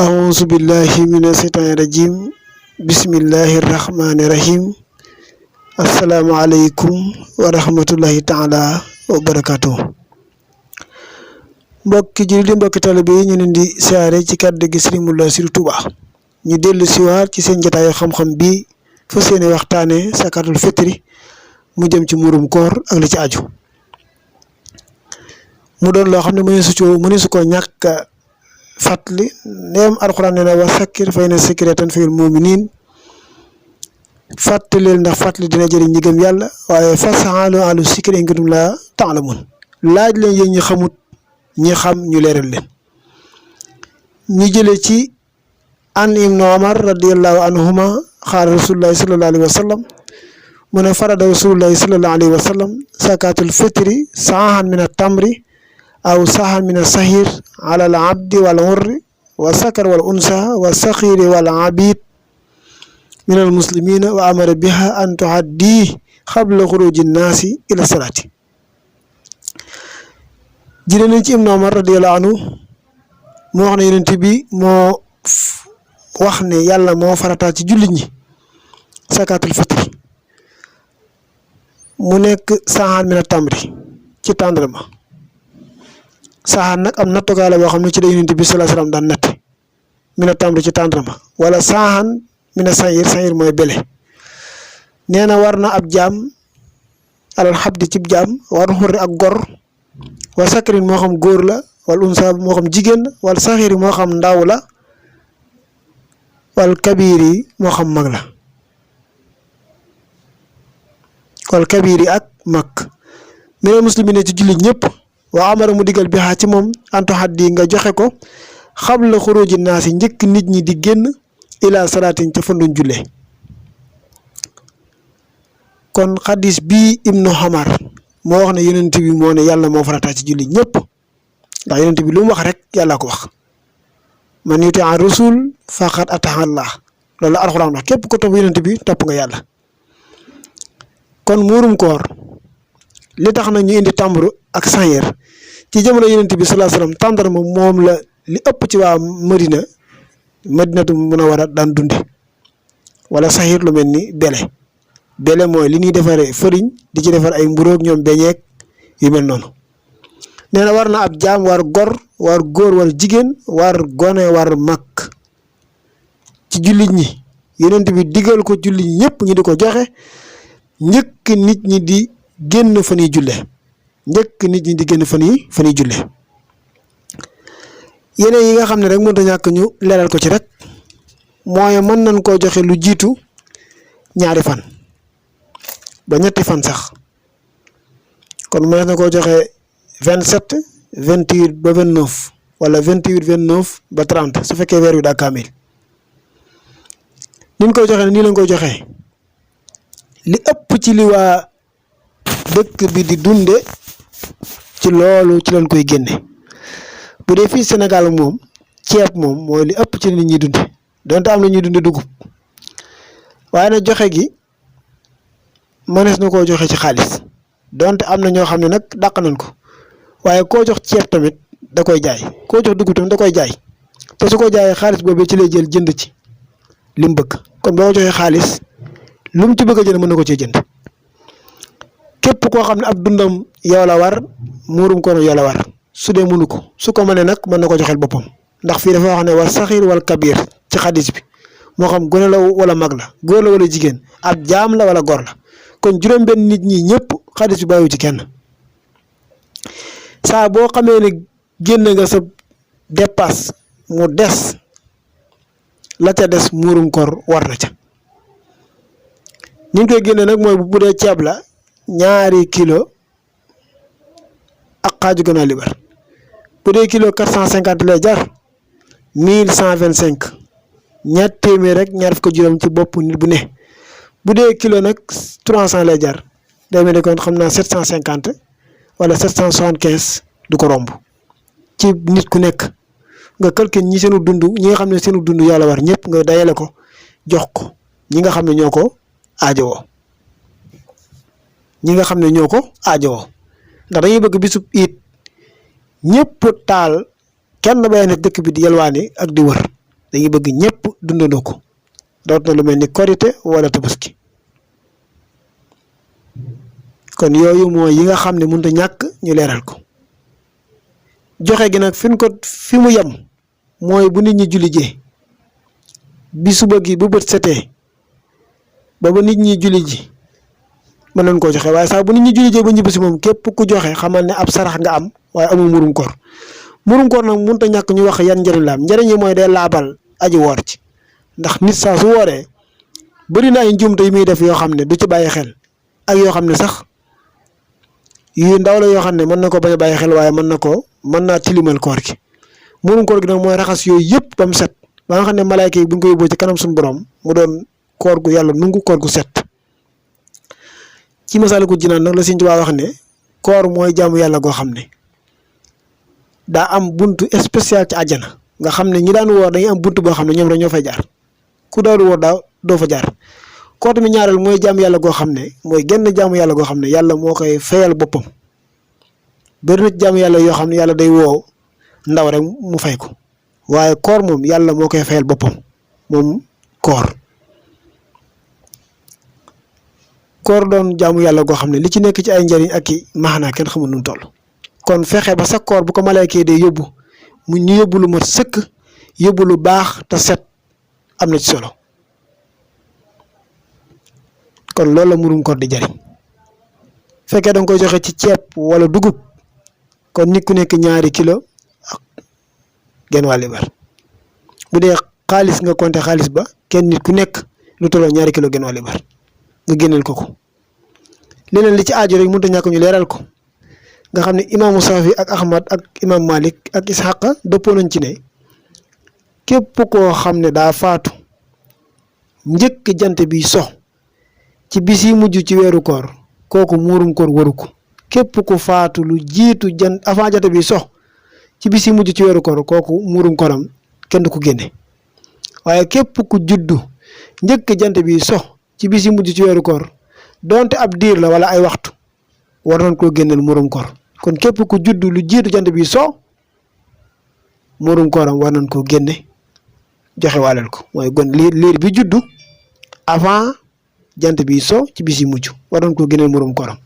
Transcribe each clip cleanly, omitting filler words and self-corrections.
أعوذ بالله من الشيطان الرجيم بسم الله الرحمن الرحيم السلام عليكم ورحمة الله تعالى وبركاته mbokki jullit di mbokki taalibe yi ñu leen di siyaare ci kàddu gi Sëriñ Mountakha Bassirou Touba ñu dellu siwaat ci seen jotaayu xam-xam bi fa seeni waxtaane sakaatul fitri mu jëm ci muurum koor ak li ci aju mu doon loo xam ne mëneesu ko ñàkk fàttali neem alxuraan nee na wa sakkir fa inna zikraa tanfa'ul mu'miniin fàttalil ndax fàttali dina jëriñ ñi gëm yàlla waaye fas'aluu ahla zikri in kuntum laa ta'lamuun laaj leen yéen ñi xamut ñi xam ñu leeral leen ñu jële ci an ibnu Umar radiyallahu anhuma xaala rasulullahi sallallahu alayhi wa sallam mu ne farada rasulullahi sallallahu alayhi wa sallam sakaatul fitri sa'an min at-tamri aw sahan min as-sahir ala al-abdi wal hurri wa sakar wal unsa wa sakhiri wal abid min al-muslimina wa amara biha an tuhaddi qabla khuruji an-nasi ila salati jële nañ ci Ibnu Umar radiyallahu anhu moo wax ne yonent bi moo wax ne yàlla moo farataal ci jullit ñi sakaatul fitri mu nekk sahan min at-tamri ci tàndarma saxaan nag am nattukaay la boo xam ne ci la yonent bi sallallahu alayhi wasallam daan natt mina tamri ci tàndarma wala saxaan mina sayir mooy bele nee na war na ab jaam alal xabdi cib jaam war xurri ak gor wa sakrin moo xam góor la wala unsa moo xam jigéen wala saxiri moo xam ndaw la wala kabiir yi moo xam mag la wala kabiir yi ak mag minal muslimiin ci jullit ñëpp waa amara mu digal bi ci moom antu xaddi nga joxe ko xabla xuruji naas yi njëkk nit ñi di génn ila salaatin ca fanduñ jullee kon xadis bii Ibnu Umar moo wax ne yonent bi moo ne yàlla moo farata ci julli ñëpp ndax yonent bi lu mu wax rek yàlla ko wax man yuti an rasul faqad ataha Allah loolu la alxuraan wax képp ko topp yonent bi topp nga yàlla kon muurum koor li tax na ñu indi tàmburu ak sañeer ci jamono yonent bi sallallahu alayhi wasallam tàndarma moom la li ëpp ci waa Madinatu Munawwara daan dunde wala saxiir lu mel ni bele mooy li ñuy defaree fëriñ di ci defar ay mburoog ñoom beñeek yu mel noonu nee na war na ab jaam war gor war góor war jigéen war gone war mag ci jullit ñi yonent bi digal ko jullit ñi ñëpp ñu di ko joxe njëkk nit ñi di génn fa ñuy julle yeneen yi nga xam ne rek mënut a ñàkk ñu leeral ko ci rek mooy mën nañ koo joxe lu jiitu ñaari fan ba ñetti fan sax kon mën na koo joxe 27 28 ba 29 wala 28 29 ba 30 su fekkee weer wi daa kaamil ni ñu koy joxe nii lañ koy joxe li ëpp ci li waa dëkk bi di dunde ci loolu ci lañ koy génne bu dee fii Sénégal moom ceeb moom mooy li ëpp ci nit ñi dunde donte am na ñuy dunde dugub waaye nag joxe gi mënees na koo joxe ci xaalis donte am na ñoo xam ne nag dàq nañ ko waaye koo jox ceeb tamit da koy jaay koo jox dugub tamit da koy jaay te su ko jaayee xaalis boobu ci lay jël jënd ci li mu bëgg kon boo ko joxee xaalis lu mu ci bëgg a jënd mën na ko cee jënd képp koo xam ne ab dundam yow la war muurum koor yow la war su dee mënu ko su ko mënee nag mën na ko joxeel boppam ndax fii dafa wax ne wa saxiir wal kabiir ci xadis bi moo xam gone la wala mag la góor la wala jigéen ab jaam la wala gor la kon juróom-benn nit ñi ñëpp xadis bi bàyyiwu ci kenn saa boo xamee ne génn nga sa dépasse mu des la ca des muurum koor war na ca ni ñu koy génne nag mooy bu dee ceeb la 2 kilo ak xaaju gën a libar bu dee kilo 450 lay jar 1125 ñaar téeméer rek ñaar fukk juróom ci bopp nit bu ne bu dee kilo nag 300 lay jar day mel ni kon xam naa 750 wala 775 du ko romb ci nit ku nekk nga calcule ñi seenu dund ñi nga xam ne seenu dund yàlla war ñëpp nga dayale ko jox ko ñi nga xam ne ñoo ko aajowoo ndax dañuy bëgg bisub it ñëpp taal kenn bay nekk dëkk bi di yalwaani ak di wër dañuy bëgg ñëpp dundandoo ko doot na lu mel ni korite wala tabaski kon yooyu mooy yi nga xam ne mënut a ñàkk ñu leeral ko joxe gi nag fi mu yem mooy bu nit ñi julli jee bi suba gi bu bët setee ba nit ñi julli ji mën nañ koo joxe waaye saa bu nit ñi julli jee ba ñibbisi moom képp ku joxe xamal ne ab sarax nga am waaye amul murum koor nag mënut a ñàkk ñu wax yan njëriñ la am njëriñ yi mooy day laabal aji woor ci ndax nit saa su wooree bëri na ay njuumte yi muy def yoo xam ne du ci bàyyi xel ak yoo xam ne sax yu ndaw la yoo xam ne mën na ko bañ a bàyyi xel waaye mën naa tilimal koor gi murum koor gi nag mooy raxas yooyu yëpp ba mu set ba nga xam ne malaayka yi bu ñu ko yóbboo ci kanam suñu borom mu doon koor gu yàlla nungu koor gu set ci Masaalikul Jinaan nag la Sëñ Tuubaa wax ne koor mooy jaamu yàlla goo xam ne daa am buntu spécial ci àjjana nga xam ne ñi daan woor dañuy am buntu boo xam ne ñoom rek ñoo fay jaar ku daawul woor doo fa jaar koor tamit ñaareel mooy jaamu yàlla goo xam ne mooy genn jaamu yàlla goo xam ne yàlla moo koy fayal boppam bëri na jaamu yàlla yoo xam ne yàlla day woo ndaw rek mu fay ko waaye koor moom yàlla moo koy fayal boppam moom koor doon jaamu yàlla goo xam ne li ci nekk ci ay njëriñ ak i maanaa kenn xamul nu mu toll kon fexe ba sa koor bu ko malaayka day yóbbu ñu yóbbu lu mat sëkk yóbbu lu baax te set am na ci solo kon loolu la murum koor di jëriñ fekkee da nga koy joxe ci ceeb wala dugub kon nit ku nekk 2 kilo ak genn wàll libar bu dee xaalis nga compter xaalis ba kenn nit ku nekk lu tolloo 2 kilo genn wàll libar nga génneel ko leneen li ci aajo rek mënut a ñàkk ñu leeral ko nga xam ne imaamu Saafi ak Ahmad ak imaam Malik ak Isxaqa dëppoo nañ ci ne képp koo xam ne daa faatu njëkk jant bi so ci bis yi mujj ci weeru koor kooku muurum koor waru ko képp ku faatu lu jiitu avant jant bi so ci bis yi mujj ci weeru koor kooku muurum kooram kenn du ko génne waaye képp ku juddu njëkk jant bi so ci bis yi mujj ci weeru koor donte ab diir la wala ay waxtu war nañ koo génneel muurum koor kon képp ku juddu lu jiitu jant bi so muurum kooram war nañ koo génne joxe waaleel ko mooy gon liir bi juddu avant jant bi so ci bis yi mujj war nañ koo génneel muurum kooram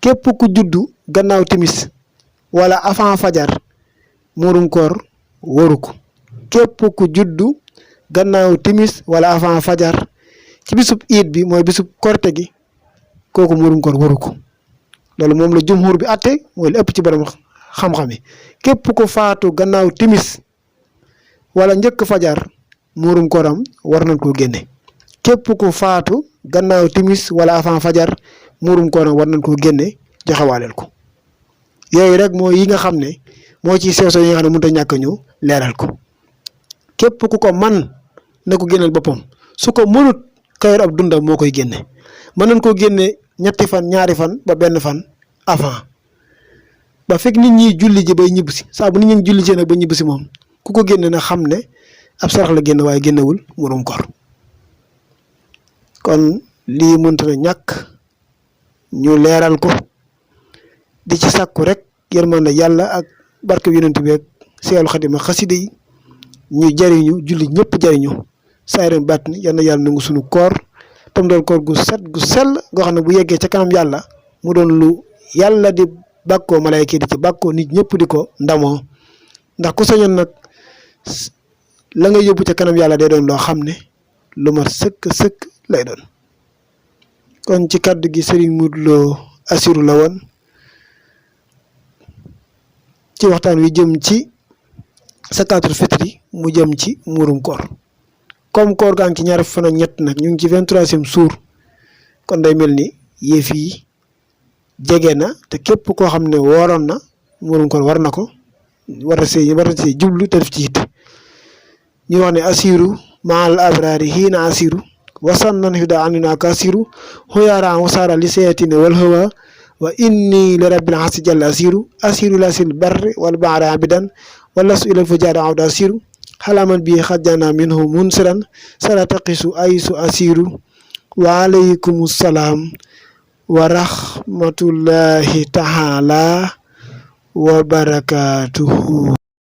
képp ku juddu gannaaw timis wala avant fajar muurum koor waru ko képp ku juddu gannaaw timis wala avant fajar ci bisub iid bi mooy bisub korte gi kooku muurum koor waru ko loolu moom la jumhur bi atte mooy li ëpp ci borom xam-xam yi képp ku faatu gannaaw timis wala njëkk fajar muurum kooram war nañ koo génne képp ku faatu gannaaw timis wala avant fajar muurum kooram war nañ koo génne joxe waaleel ko yooyu rek mooy yi nga xam ne moo ci sew sew yi nga xam ne mënut a ñàkk ñu leeral ko képp ku ko man na ko génneel boppam su ko mënut kayor ab dundam moo koy génne mën nañ koo génne 2 fan 2 fan ba 1 fan avant ba fekk nit ñi julli ji bay ñibbisi saa bu nit ñi julli ji nag ba ñibbisi moom ku ko génne na xam ne ab sarax la génne waaye génnewul muurum koor kon lii mënta na ñàkk ñu leeral ko di ci sàkku rek yërmande yàlla ak barke yonent bi ak Seexul Xadiim xasida yi ñu jariñu julli ñëpp jariñu saayran baat ni yal na yàlla nangu sunu koor tam doon koor gu set gu sell goo xam ne bu yeggee ca kanam yàlla mu doon lu yàlla di bàkkoo malaayka di ci bàkkoo nit ñëpp di ko ndamoo ndax ku sañoon nag la nga yóbbu ca kanam yàlla day doon loo xam ne lu mat sëkk lay doon kon ci kàddu gi Serigne Modou Lo Assirou la woon ci waxtaan wi jëm ci zakaatul fitri mu jëm ci muurum koor comme koor gaa ngi ci 2 fan ak ñett nag ñu ngi ci 23e suur kon day mel ni yëf yi jege na te képp koo xam ne wooroon na muurum koor war na ko war na see jublu te def ci it ñu wax ne asiru maal abrari hiina asiru wasan nan hida anina ka asiru xoyaara wasaara li seetine wal hawa wa inni li rabbil hasi jalla asiru la sil barri wal baara abidan wala su ilal fujaari awda asiru xalaman bi xajjana minhu munsiran sala taqisu aysu asiru wa alaykum salaam wa rahmatullahi taala wa barakatuhu